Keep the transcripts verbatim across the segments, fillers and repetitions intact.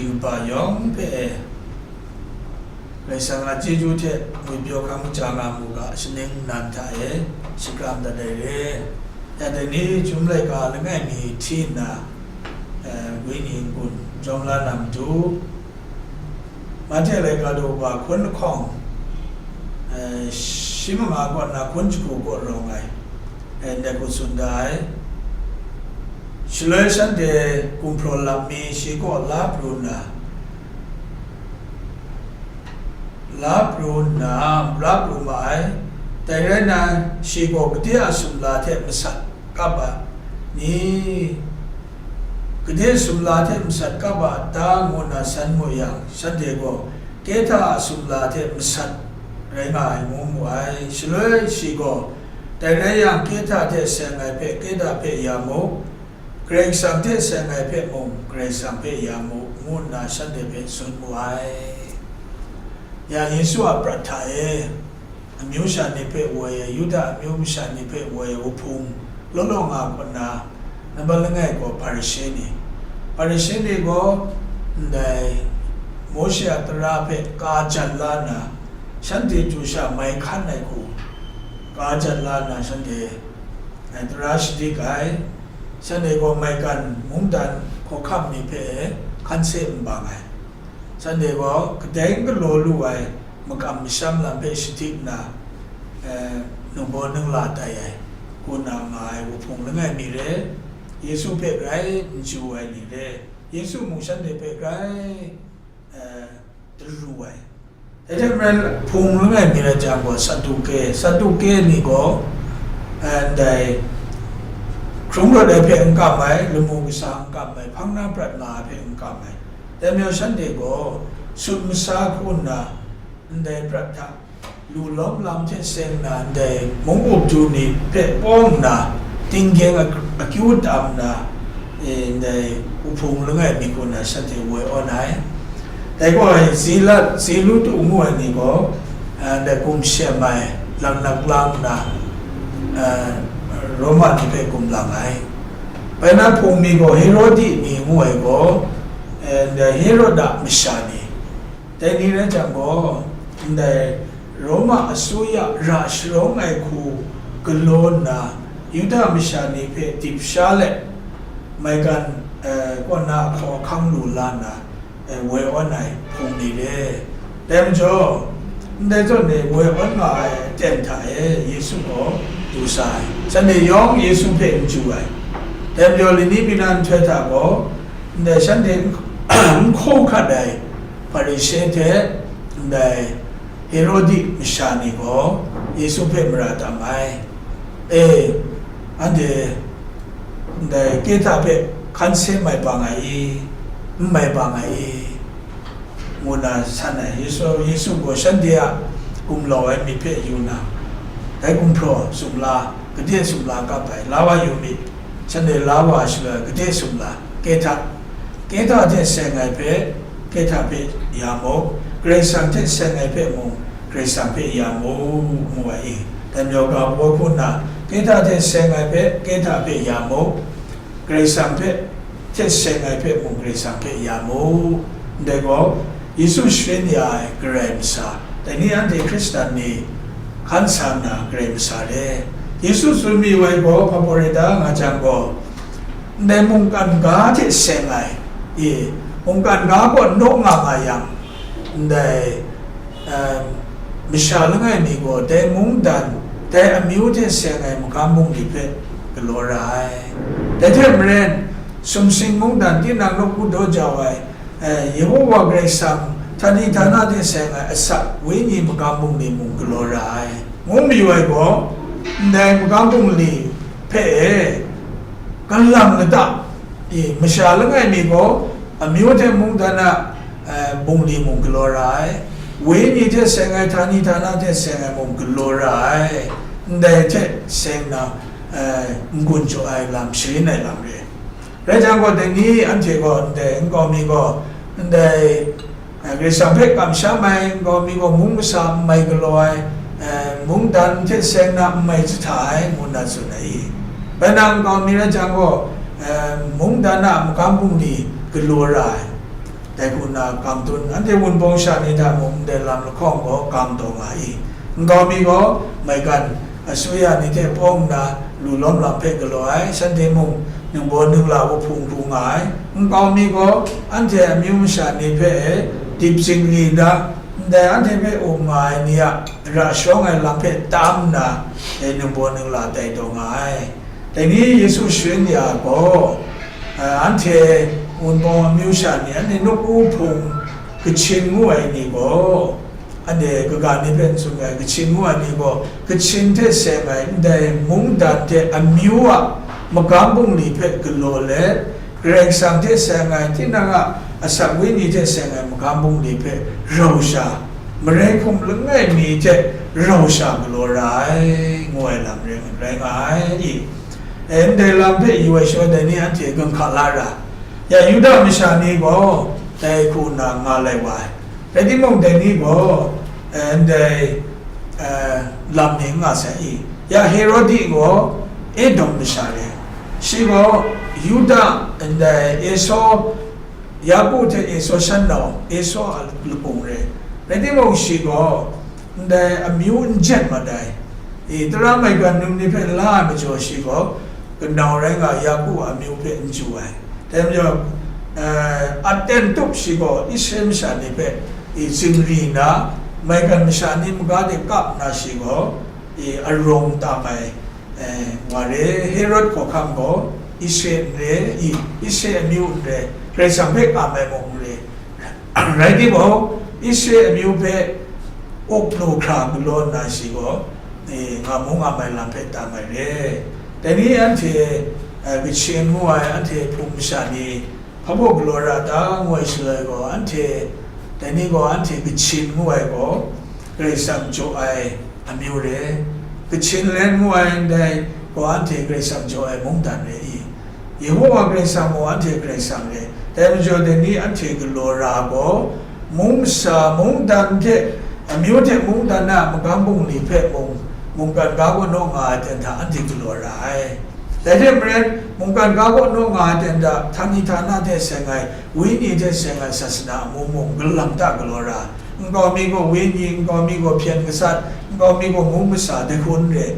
Kaji kaba yawng hpe e, Karai Kasang a chyeju hte ngwipyaw hkam kaja nga mu ga, shaning nnan hta e shakram dat ai re. Ya dai ni, Chyum laika langai mi hti nna, eh, wenyi n-gun jawm la na matu, Mahte laika daw wa hkun lahkawng, eh, shi manga kaw nna hkun jahku kaw rawng ai, eh, ndai hku tsun da ai. Shaloi shanhte gumhpraw lam mi shi kaw la pru nna, la pru nna, la pru ma ai. Dai rai nna, shi gaw gade a sumla hte masat kap a ni? Gade sumla hte masat kap a ta? Ngu nna san mu yang, shanhte gaw Kehta a sumla hte masat rai nga ai, ngu mu ai. Shaloi shi gaw, dai rai yang, Kehta hte seng ai hpe Kehta hpe ya mu, Karai Kasang hte seng ai hpe mung Karai Kasang hpe ya mu, ngu nna shanhte hpe tsun mu ai. Ya Yesu a prat hta e, amyu sha ni hpe woi ai, Yuda amyu masha ni hpe woi ai wuhpung law law nga kaw na, nambat langai gaw Hparishe ni. Hparishe ni gaw ndai Mawshe a tara hpe ka jat la nna, shanhte chyu sha mai hkan ai hku ka jat la nna, shanhte, eh, tara shadik ai. Shanhte gaw maigan mungdan hkawhkam ni hpe hkan se n bang ai. Shanhte gaw kadai n galaw lu ai makam masham lam hpe shadik nna, eh, ningbaw ningla tai ai, kaw na nga ai wuhpung langai mi re, Yesu hpe grai n chyu ai ni re, Yesu mung shanhte hpe grai, eh, daru ai. Dai hte maren, hpung langai mi rai jang gaw, Saduke, Saduke ni gaw, eh, ndai hkrung rawt ai hpe n kam ai, lamu kasa n kam ai, hpang na prat nga ai hpe n kam ai. Dai majaw shanhte gaw sut masa hku nna, ndai prat hta lu lawm lam hte seng nna, ndai mung up du ni hpe paw nna, tinggyeng ak-, akyu tam nna, e, ndai wuhpung langai mi hku nna shanhte woi awn ai. Dai gaw, Zila-, Zilutu ngu ai ni gaw, a, ndai gumshem ai, laknak lang nna, a, Roma ni hpe gumlang ai. Bai na hpung mi gaw Herodi ni ngu ai gaw, e, ndai Herod a masha ni, dai ni rai jang gaw, ndai Roma asuya ra sharawng ai hku galaw nna, Yuda masha ni hpe dip sha let, maigan, eh, kaw na hkaw ahkang lu la nna, eh, woi awn ai hpung ni re. Dai majaw, ndai zawn e woi awn nga ai aten hta e Yesu gaw du sa ai. Shanhte yawng Yesu hpe n chyu ai. Dai majaw, lani mi na nhtoi hta gaw, ndai shanhte n, n hkaw hkat ai Hparishe hte ndai Herodi masha ni gaw Yesu hpe mara tam ai. E, anhte ndai Kehta hpe hkan se mai bang ai i, n mai bang ai i, ngu nna san ai. Yesu, Yesu gaw shanhte a gumlau ai myit hpe yu nna, dai gumhpraw sumla, gade sumla kap ai, la wa yu myit, shanhte la wa shaloi gade sumla, Kehta, Kehta hte seng ai hpe, Kehta hpe ya mu, Karai Kasang hte seng ai hpe mung, Karai Kasang hpe ya mu, ngu ai i. Dai majaw ga baw hku nna, Kehta hte seng ai hpe, Kehta hpe ya mu, Karai Kasang hpe, hte seng ai hpe mung, Karai Kasang hpe ya mu. Ndai gaw, Yesu sharin ya ai Karai Masa, dai ni anhte Hkristan ni hkan sa nna Karai Masa re. Yesu tsun mi wai gaw, hpa pawt rai ta nga jang gaw, ndai mungkan ga hte seng ai, e, mungkan ga kaw naw nga nga yang, ndai, em, masha langai mi gaw dai mungdan, dai amyu hte seng ai magam bungli hpe galaw ra ai. Dai hte maren, sumsing mungdan tinang nawku daw jau ai, eh, Yehowa Karai Kasang, htani htana hte seng ai asak wenyi magam bungli mung galaw ra ai, ngu mayu ai gaw, ndai magam bungli hpe e, kalang lata, i, masha langai mi gaw, amyu hte mungdan a, eh, bungli mung galaw ra ai, wenyi hte seng ai, htani htana hte seng ai mung galaw ra ai, ndai hte seng na, eh, n-gun jaw ai lam, sharin ai lam re. Rai jang gaw, dai ni anhte gaw ndai nkau mi gaw, ndai, eh, Karai Kasang hpe kamsham ai nkau mi gaw mung masa n mai galaw ai, eh, mungdan hte seng na n mai jahta ai, ngu nna tsun ai i? Bai nang nkau mi rai jang gaw, eh, mungdan a magam bungli galaw ra ai. Dai hku nna gang tun, anhte Wunpawng sha ni hta mung ndai lam lahkawng gaw gang taw nga i. Nkau mi gaw maigan asuya ni hte pawng nna lu lawm lam hpe galaw ai, shanhte mung ningbaw ningla wuhpung hku nga ai. Nkau mi gaw anhte amyu masha ni hpe dip zingri nna, ndai anhte hpe um nga ai ni a ra shawng ai lam hpe tam nna, dai ningbaw ningla tai taw nga ai. Dai ni Yesu sharin ya gaw, a, anhte Wunpawng amyu sha ni, anhte nawku hpung kachin ngu ai ni gaw, anhte kaga ni hpe n tsun ai, kachin ngu ai ni gaw, kachin hte seng ai ndai mungdan hte amyu a magam bungli hpe galaw let, Karai Kasang hte seng ai, tinang a asak wenyi hte seng ai magam bungli hpe rau sha, marai hkum langai mi hte rau sha galaw ra ai, ngu ai lam rai, rai nga ai. I, e, ndai lam hpe yu ai shaw, dai ni anhte gun hka la ra. Ya, Yuda masha ni gaw dai hku nna nga lai wa ai. Rai timung, dai ni gaw, e, ndai, e, lam ni n nga sai i. Ya, Herodi gaw Edom masha re. Shi gaw Yuda, ndai Esau, Yaku hte Esau shan nau, Esau a lakung re. Rai timung, shi gaw ndai amyu n jen mat ai. I, tara maigan num ni hpe la ai majaw, shi gaw kanau rai nga ai Yaku a amyu hpe n chyu ai. Dai majaw, eh, aten tup shi gaw Israel masha ni hpe, i, zingri nna, maigan masha ni maga de kap nna shi gaw, i, arawng tam ai, eh, wa re. Herod hkawhkam gaw Israel n re, i, Israel amyu n re, Karai Kasang hpe kam ai mung n re. Rai timung, Israel amyu hpe up lu hkra galaw nna shi gaw, eh, nga mu nga mai lam hpe tam ai re. Dai ni anhte, eh, kachin ngu ai, anhte hpung masha ni hpa baw galaw ra ta, ngu ai shaloi gaw, anhte, dai ni gaw anhte kachin ngu ai gaw, Karai Kasang jaw ai amyu re. Kachin len ngu ai ndai gaw, anhte Karai Kasang jaw ai mungdan re i? Yehowa Karai Kasang gaw anhte Karai Kasang re. Dai majaw, dai ni anhte galaw ra gaw, mung masha, mungdan hte, amyu hte mungdan a magam bungli hpe mung, mungkan ga kaw naw nga ai ten hta anhte galaw ra ai. Dai hte maren, mungkan ga kaw naw nga ai ten hta, htani htana hte seng ai, wenyi hte seng ai sasana amu mung galam ta galaw ra. Nkau mi gaw wenyi, nkau mi gaw hpyen gasat, nkau mi gaw mung masha, dai hku n re.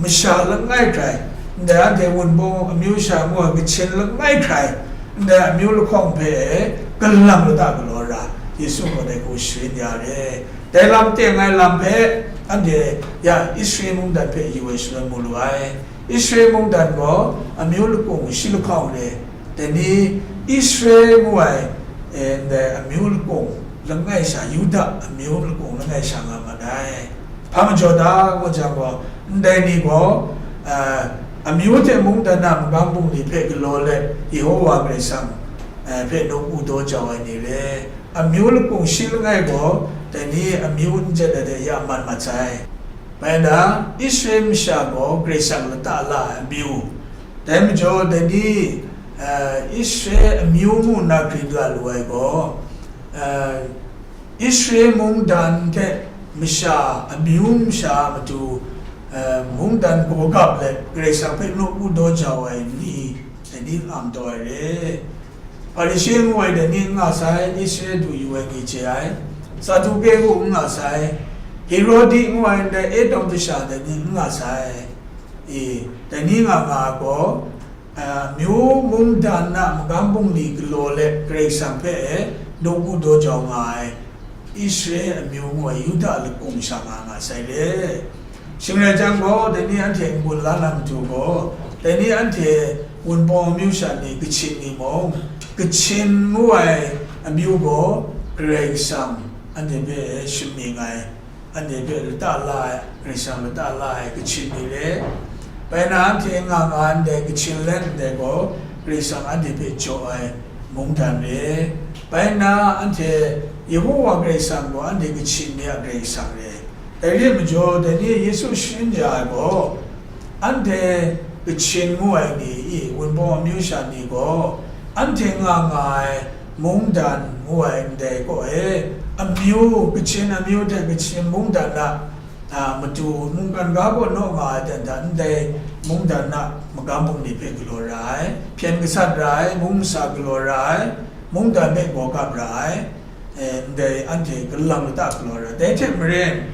Masha langai hkrai, ndai anhte Wunpawng amyu sha ngu ai kachin langai hkrai, ndai amyu lahkawng hpe galam lata galaw ra, Yesu gaw dai hku sharin ya re. Dai lam teng ai lam hpe anhte ya Israel mungdan hpe yu ai shaloi mu lu ai. Israel mungdan gaw amyu lakung shi lahkawng re. Dai ni Israel ngu ai, eh, ndai amyu lakung langai sha, Yuda amyu lakung langai sha nga mat ai. Hpa majaw ta ngu jang gaw, ndai ni gaw, eh, amyu hte mungdan a magam bungli hpe galaw let, Yehowa Karai Kasang, eh, hpe nawku daw jau ai ni re. Amyu lakung shi langai gaw, dai ni amyu n jet ai hte ya mat mat sai. Bai na, Israel masha gaw Karai Kasang lata la ai amyu. Dai majaw, dai ni, eh, Israel amyu ngu nna grin ga lu ai gaw, eh, Israel mungdan hte masha, amyu masha a matu, eh, mungdan gaw gap let, Karai Kasang hpe nawku daw jau ai ni, dai ni n am taw ai re. Hparishe ngu ai dai ni n nga sai, Israel du yu ai ni chye ai. Saduke ngu n nga sai, Herodi ngu ai ndai Edom masha dai ni n nga sai. E, dai ni nga nga ai gaw, a, myu mungdan a magam bungli galaw let Karai Kasang hpe nawku daw jau nga ai Israel amyu ngu ai Yuda lakung sha nga nga sai re. Shing rai jang gaw, dai ni anhte n-gun la na matu gaw, dai ni anhte Wunpawng amyu sha ni, kachin ni mung, kachin ngu ai amyu gaw Karai Kasang anhte hpe shaning ai, anhte hpe lata la ai, Karai Kasang lata la ai kachin ni re. Bai na anhte nga nga ndai kachin let ndai gaw, Karai Kasang anhte hpe jaw ai mungdan re. Bai na anhte Yehowa Karai Kasang gaw anhte kachin ni a Karai Kasang re. Dai re ai majaw, dai ni Yesu sharin ya ai gaw, anhte kachin ngu ai ni, i, Wunpawng amyu sha ni gaw, anhte nga nga ai mungdan ngu ai ndai kaw e, amyu, kachin amyu hte kachin mungdan a, a, matu mungkan ga kaw naw nga ai dan hta, ndai mungdan a magam bungli hpe galaw ra ai, hpyen gasat ra ai, mung masa galaw ra ai, mungdan hpe gaw gap ra ai, e, ndai anhte galang lata galaw ra ai. Dai hte maren,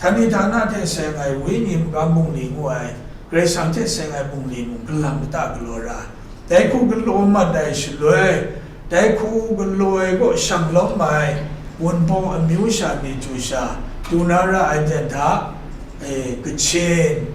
htani htana hte seng ai wenyi magam bungli ngu ai, Karai Kasang hte seng ai bungli mung galang lata galaw ra ai. Dai hku galaw mat ai shaloi, dai hku galaw ai kaw shang lawm ai Wunpawng amyu sha ni chyu sha, du na ra ai ten hta, e, Kachin,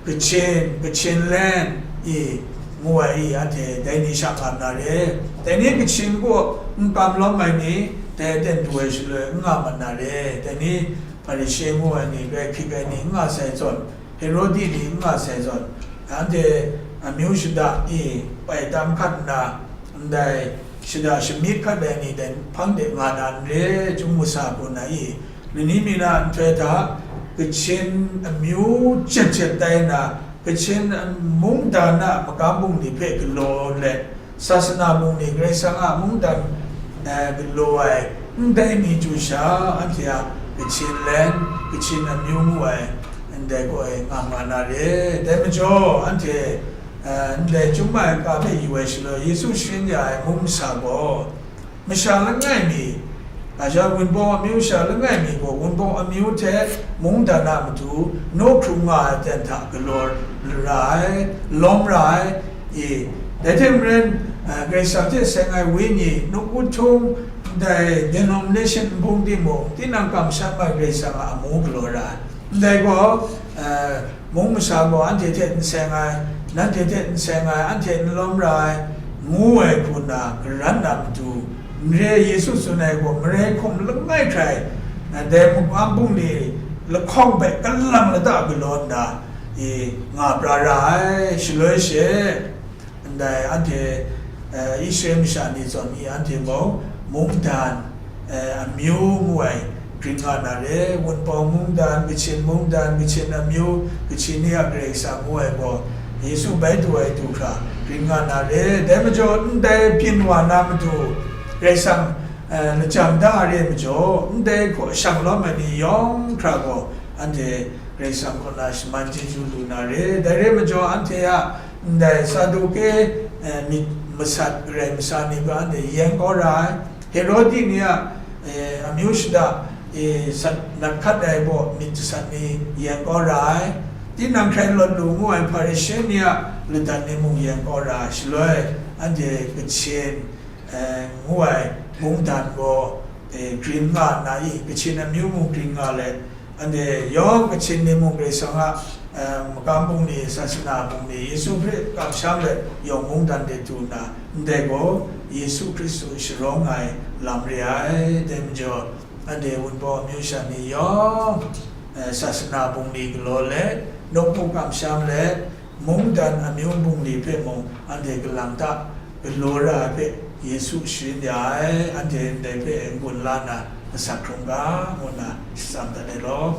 Kachin, Kachin Land i ngu ai i, anhte dai ni sha nga na re. Dai ni Kachin kaw n kam lawm ai ni, dai aten du ai shaloi n nga mat na re. Dai ni Hparishe ngu ai ni, grai hkrik ai ni n nga sai zawn, Herodi ni n nga sai zawn, anhte amyu shada i pai tam hkat nna, ndai shada shamyit hkat ai ni dai hpang de nga na n re, chyum masa hku na i, lani mi na nhtoi hta, Kachin amyu jet jet tai na, Kachin mungdan a magam bungli hpe galaw let, sasana bungli, Karai Kasang a mungdan, eh, galaw ai ndai ni chyu sha, anhte a Kachin Land, Kachin amyu ngu ai ndai gaw e nga nga na re. Dai majaw, anhte, eh, ndai chyum ai ka hpe yu ai shaloi, Yesu sharin ya ai mung masa gaw, masha langai mi, a sha Wunpawng amyu sha langai mi gaw, Wunpawng amyu hte mungdan a matu naw hkrum nga ai ten hta galaw ra ai, lawm ra ai, i, dai hte maren, a, Karai Kasang hte seng ai Wenyi, nuk wuthung, ndai denomination nbung timung, tinang kamsham ai Karai Kasang a amu galaw ra ai. Ndai gaw, a, mung masha gaw anhte hte n seng ai, nanhte hte n seng ai, anhte n lawm ra ai, ngu ai hku nna garan na matu, n re ai Yesu tsun ai gaw, marai hkum langai hkrai, dai mungkan bungli lahkawng hpe kalang lata galaw nna, i, nga pra ra ai. Shaloi she, ndai anhte, eh, Israel masha ni zawn i anhte mung mungdan, eh, amyu ngu ai grin nga na re, Wunpawng mungdan, Kachin mungdan, Kachin amyu, Kachin ni a Karai Kasang ngu ai gaw, Yesu bai du ai du hkra grin nga na re. Dai majaw, ndai byin wa na matu, Karai Kasang, eh, lajang da a re majaw, ndai hkaw shang lawm ai ni yawng hkra gaw, anhte Karai Kasang kaw na shaman chyeju lu na re. Dai re majaw, anhte a ndai Saduke, eh, myit masat rai masa ni gaw anhte yen kau ra ai. Herodi ni a, eh, amyu shada, eh, sat nat hkat ai baw myit jasat ni yen kau ra ai. Tinang hkrai lawt lu ngu ai Hparishe ni a ladat ni mung yen kau ra ai. Shaloi, anhte Kachin, eh, ngu ai mungdan gaw, eh, grin nga nna i, Kachin amyu mung grin nga let, anhte yawng Kachin ni mung Karai Kasang a, eh, makam bungli, sasana bungli, Yesu hpe kamsham let yawng mungdan de du nna, ndai gaw Yesu Hkristu sharawng ai lam re ai. Dai majaw, anhte Wunpawng amyu sha ni yawng, eh, sasana bungli galaw let, nawku kamsham let, mungdan amyu bungli hpe mung anhte kalang ta galaw ra ai hpe Yesu sharin ya ai, anhte ndai hpe n-gun la nna, asak hkrung ga, ngu nna shatsam dat ai law.